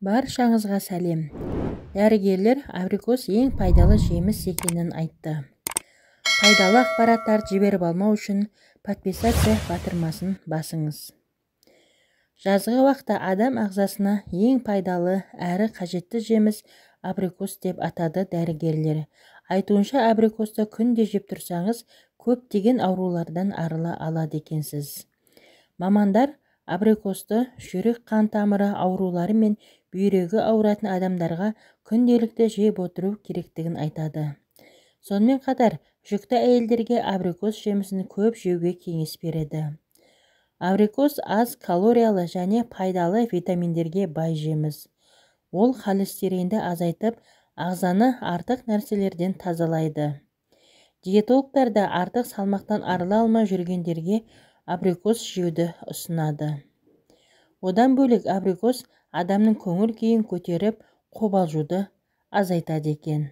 Баршаңызға сәлем. Дәрігерлер абрикос ең пайдалы жеміс екенін айтты. Пайдалы ақпараттарды жіберіп алмау үшін подписаться батырмасын басыңыз. Жазғы уақытта адам ағзасына ең пайдалы әрі қажетті жеміс абрикос деп атады дәрігерлер. Айтуынша, абрикосты күнде жеп тұрсаңыз, көптеген аурулардан арыла алады екенсіз. Мамандар абрикосты жүрек қан тамыры аурулары мен бүйрегі ауыратын адамдарға күнделікті жеп отыру керектігін айтады. Сонымен қатар, жүкті әйелдерге абрикос жемісін көп жеуге кеңес береді. Абрикос аз калориялы және пайдалы витаминдерге бай жеміс. Ол холестеринді азайтып, ағзаны артық нәрселерден тазалайды. Диетологтар да артық салмақтан арыла алмай жүргендерге абрикос жеуді ұсынады. Одан бөлек, абрикос адамның көңіл күйін көтеріп, қобалжуды азайтады екен.